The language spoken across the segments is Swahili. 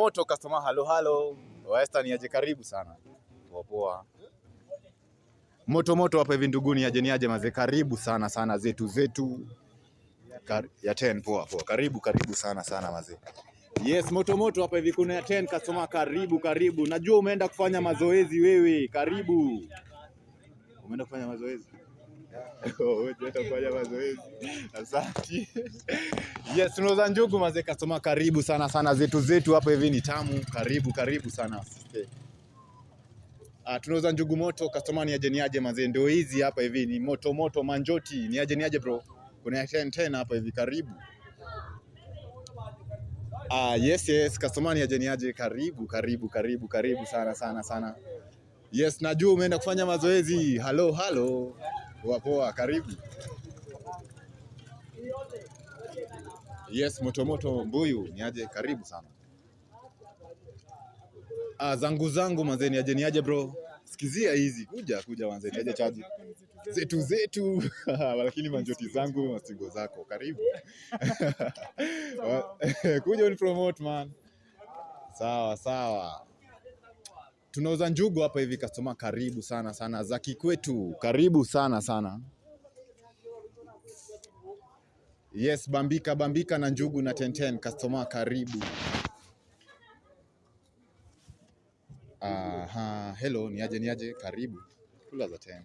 moto customer, halo halo. Western aje, karibu sana. Poa poa. Moto moto hapa hivi nduguni, aje ni aje mazee, karibu sana sana zetu zetu. Ya 10 poa poa. Karibu karibu sana sana mazee. Yes, moto moto hapa hivi kuna ya 10 customer, karibu karibu. Najua umeenda kufanya mazoezi wewe, karibu. Umeenda kufanya mazoezi? Oh, wewe umeenda kufanya mazoezi. Asante. Yes, tunauza njugu mazee customer, karibu sana sana zetu zetu hapa hivi ni tamu. Karibu karibu sana. Ah, tunauza njugu moto customer, ni aje ni aje mazee, ndio hizi hapa hivi ni moto moto manjoti. Ni aje ni aje bro? Kuna ya 10 10 hapa hivi, karibu. Ah, yes yes, customer ni aje ni aje, karibu karibu karibu karibu sana sana sana. Yes, najua umeenda kufanya mazoezi. Halo halo. Poa poa, karibu. Yes, moto moto mbuyu ni aje, karibu sana. Ah, zangu zangu manze, ni aje ni aje bro. Sikizia hizi, kuja kuja manze, ni aje chaji. Zetu zetu. Lakini manjoti zangu masingo zako, karibu. Kuja unipromote man. Sawa sawa. Tunauza njugu hapa hivi customer, karibu sana sana za kikwetu, karibu sana sana. Yes, bambika bambika na njugu na 1010 customer, karibu. Aha, hello, ni aje ni aje, karibu. Kula za 10.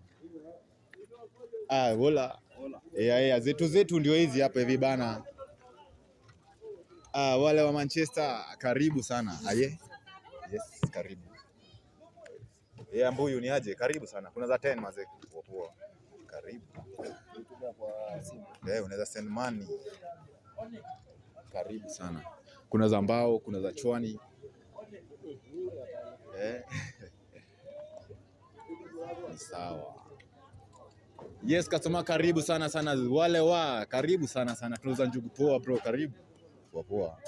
Ah, hola. Yeah, yeah, zetu zetu ndio hizi hapa hivi bana. Ah, wale wa Manchester karibu sana. Aye. Yes, karibu. Yeah, mbuyu ni aje, karibu sana. Kuna za 10 mazee. Poa poa. Karibu. Eh, unaweza send money. Karibu sana. Kuna za mbao, kuna za chwani. Eh. Ni sawa. Yes, customer, karibu sana sana. Wale wa karibu sana sana. Tunauza njugu poa bro, karibu. Poa poa.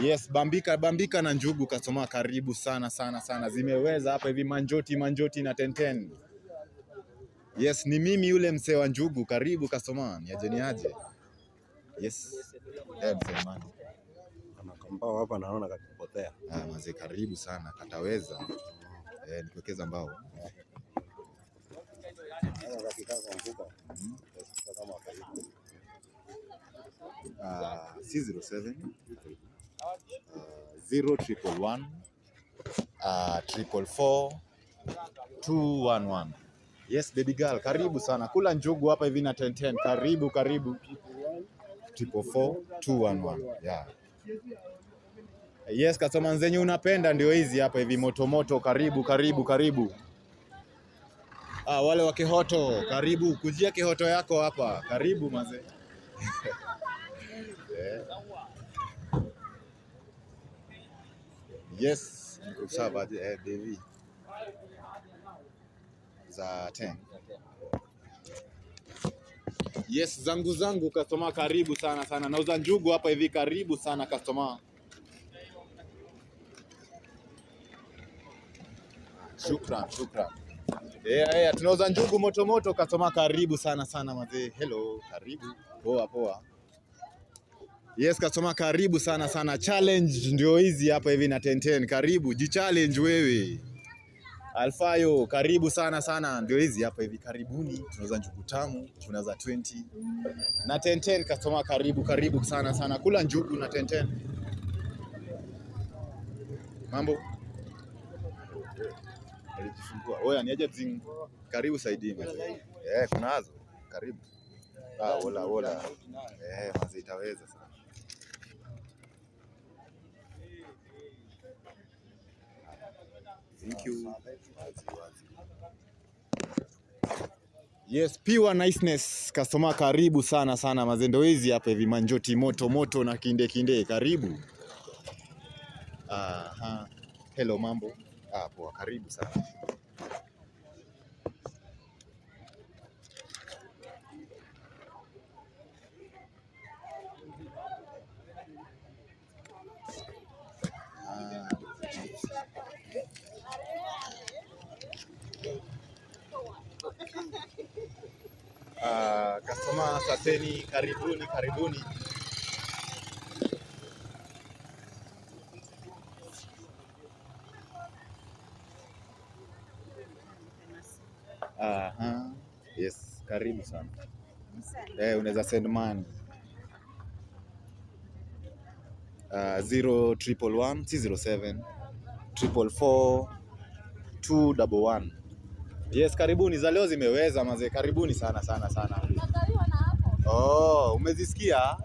Yes, bambika bambika na njugu customer, karibu sana sana sana. Zimeweza hapa hivi manjoti manjoti na 1010. Yes, ni mimi yule msee wa njugu, karibu customer. Ni aje ni aje. Yes. Eh, msee man. Ana kambao hapa naona kakipotea. Ah, mazee karibu sana, kataweza. Eh, nikuwekeza mbao. Kama kakikaa kwa mfuko. Utasikia kama karibu. C07 0111 444 211. Yes, baby girl, karibu sana. Kula njugu hapa hivi na 1010. Karibu karibu. 444 211. Yeah. Yes, customer zenye unapenda ndio hizi hapa hivi moto moto, karibu karibu karibu. Ah, wale wa Kihoto, karibu kujia Kihoto yako hapa. Karibu mazee. Eh. Yes, niko sawa eh, Devi. Za 10. Yes, zangu zangu customer, karibu sana sana. Nauza njugu hapa hivi, karibu sana customer. Shukran, shukran. Yeah, yeah, tunauza njugu moto moto customer, karibu sana sana mazee. Hello, karibu. Poa poa. Yes, customer, karibu sana sana. Challenge ndio hizi hapa hivi na 1010. Karibu, ji-challenge wewe. Alfayo, karibu sana sana. Ndio hizi hapa hivi, karibuni. Tunauza njugu tamu, tunauza 20 na 1010 customer, karibu karibu sana sana. Kula njugu na 1010. Mambo? Alijifungua. Oya, ni aje mzing. Karibu saidini. Eh, kunazo. Karibu. Ah, hola hola. Eh, manzi itaweza sana. Thank you. Wazi, wazi. Yes, pure niceness customer, karibu sana sana mazendo hizi hapa hivi manjoti moto moto na kinde kinde, karibu. Aha. Hello, mambo. Ah, poa, karibu sana. Ah, customer, asanteni, karibuni karibuni. Aha. Yes, karibu sana. Unaweza send money. 0111 C07 444 211. Yes, karibuni. Za leo zimeweza mazee, karibuni sana sana sana. Oh, umezisikia?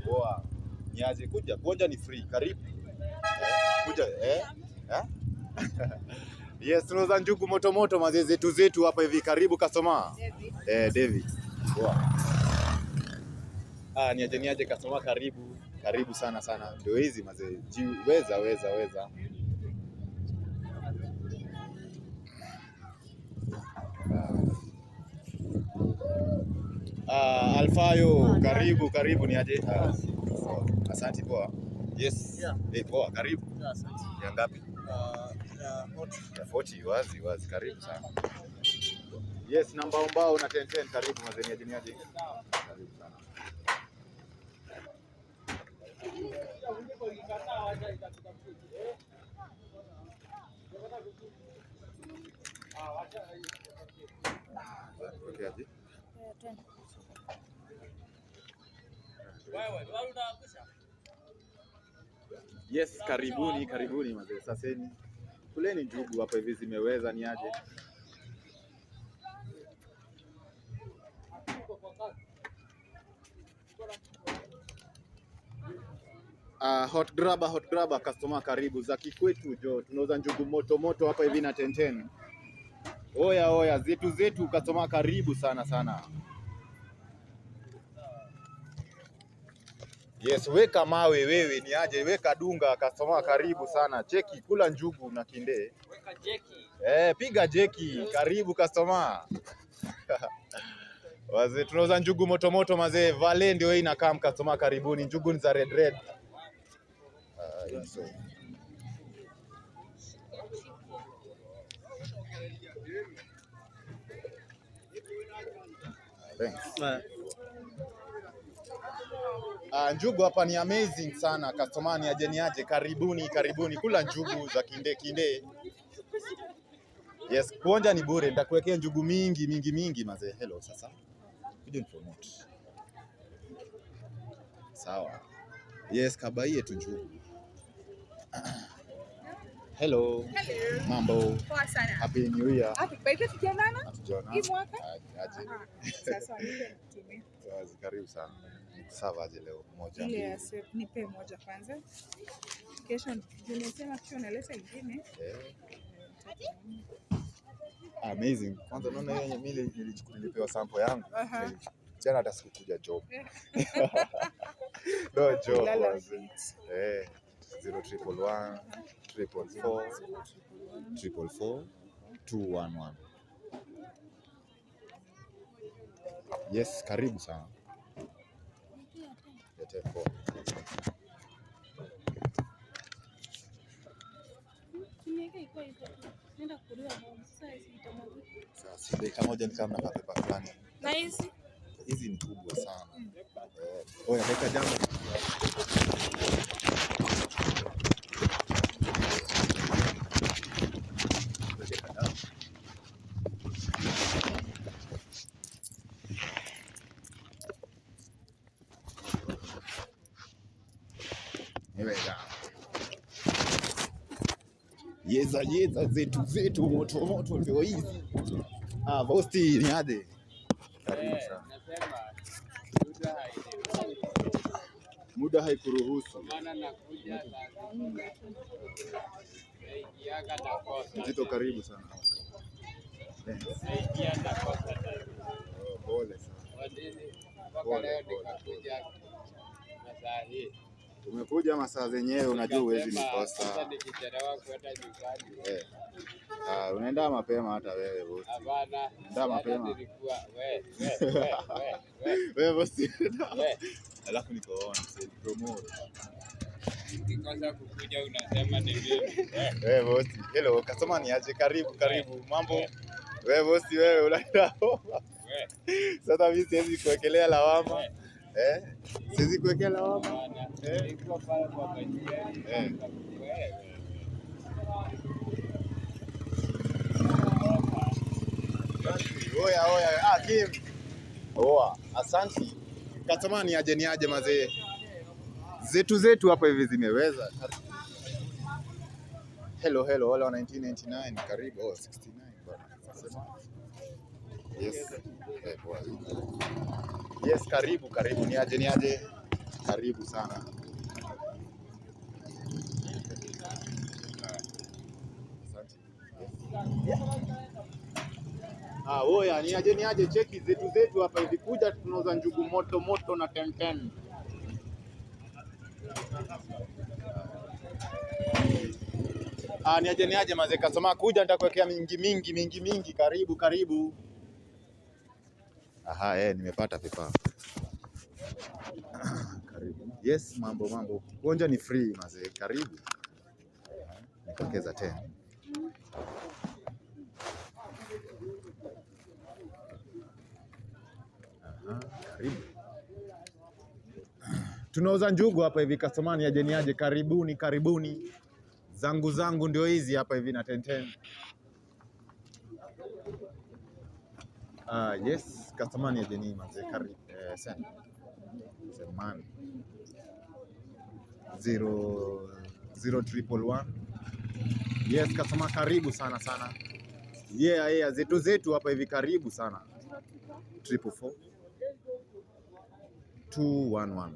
Poa. Niaje, kuja, kuonja ni free. Karibu. Kuja, eh? Eh? Yes, tunauza njugu moto moto mazee zetu zetu hapa hivi. Karibu customer. David. Poa. Ah, niaje niaje customer, karibu. Karibu sana sana. Ndio hizi mazee. Weza weza weza. Alfayo, karibu karibu, ni aje? Asante poa. Yes. Yeah. Poa, karibu. Asante. Ya ngapi? Ya Ya 40, wazi wazi, karibu sana. Yes, na mbao mbao na 10 10, karibu mazee, ni aje ni aje? Karibu sana. Okay, aje? Yes, karibuni karibuni mazee. Saseni kuleni njugu hapa hivi zimeweza ni aje? Hot grabber, hot grabber customer, karibu za kikwetu jo, tunauza njugu moto moto hapa hivi na 10 10. Oya oya, zetu zetu customer, karibu sana sana. Yes, weka mawe wewe ni aje, weka dunga customer, karibu sana. Cheki kula njugu na kinde. Weka jeki. Piga jeki, karibu customer. Wazee tunauza njugu moto moto mazee, vale ndio hii inakaa customer, karibuni. Njugu ni za red red. So. Thanks. Njugu hapa ni amazing sana customer, ni aje ni aje, karibuni karibuni, kula njugu za kinde kinde. Yes, kuonja ni bure, nitakuwekea njugu mingi mingi mingi mazee. Hello, sasa kuja ni promote. Sawa. Yes, kabaie tu njugu. Hello. Hello. Mambo. Poa sana. Happy New Year. Happy birthday tukiandana? Hatujaonana. Hii mwaka? Aje. Sasa nipe nitumie. Wazi, karibu sana. Sawa aje leo moja. Ile ya nipe moja kwanza. Kesho nimesema kesho naleta ingine. Amazing. Kwanza unaona hiyo yenye mimi nilipewa sample yangu. Aha. Jana hata sikukuja job. No job. Lala Wazi. fit. 0111 444 444 211. Yes, karibu sana. Lete poa. Sasa dakika moja ni kama na paper fulani. Na hizi Hizi ni kubwa sana. Oya, dakika jambo. Niweza. Yeza yeza zetu zetu moto moto ndio hizi. Ah, bosti ni aje? Karibu sana. Nasema muda hainiruhusu. Muda haikuruhusu. Maana nakuja saa zingine naingiaga nakosa. Mzito, karibu sana. Thanks. Naingia nakosa tena. Oh, pole sana. Kwa nini? Mpaka Pole, leo pole, nikakuja masaa hii. Umekuja masaa zenyewe, unajua huwezi Nikasema, sasa nikosa. nikichelewa kwenda nyumbani. Unaenda mapema hata wewe bosi. Hapana. Ndio Jana mapema. nilikuwa we we we we we. Wewe bosi. We. Alafu niko on, say promote. Ukikosa kukuja unasema ni mimi. We. Wewe bosi. Hello, customer ni aje? Karibu, karibu. Mambo. Wewe bosi wewe unaenda. We. Sasa mimi siwezi kuwekelea lawama. Siwezi kuwekea lawama. Hapana. Nilikuwa pale kwa baiskeli. Wewe. Oya oya, ah, Kim. Oa, asanti. Customer ni aje ni aje mazee. Zetu zetu hapa hivi zimeweza. Hello hello, wale wa 1999 karibu. Oh, 69 bwana. Sema. Yes. Eh, poa. Yes, karibu karibu, ni aje ni aje. Karibu sana. Asante. Ah, oya, ni aje ni aje, cheki zetu zetu hapa hivi, kuja tunauza njugu moto moto na 10 10. Ah, ni aje mazee, kasoma kuja nitakuwekea mingi mingi mingi mingi, karibu karibu. Aha, nimepata vifaa. Karibu. Yes, mambo mambo. Kuonja ni free mazee, karibu. Nikokeza tena. Aha, karibu. Tunauza njugu hapa hivi customer, ni aje ni aje, karibuni karibuni. Zangu zangu ndio hizi hapa hivi na 10 10. Ah, yes, customer ni aje ni mazee, karibu. Sen. Seman. 0 0 111. Yes, customer karibu sana sana. Yeah, zetu zetu hapa hivi karibu sana. 444 211.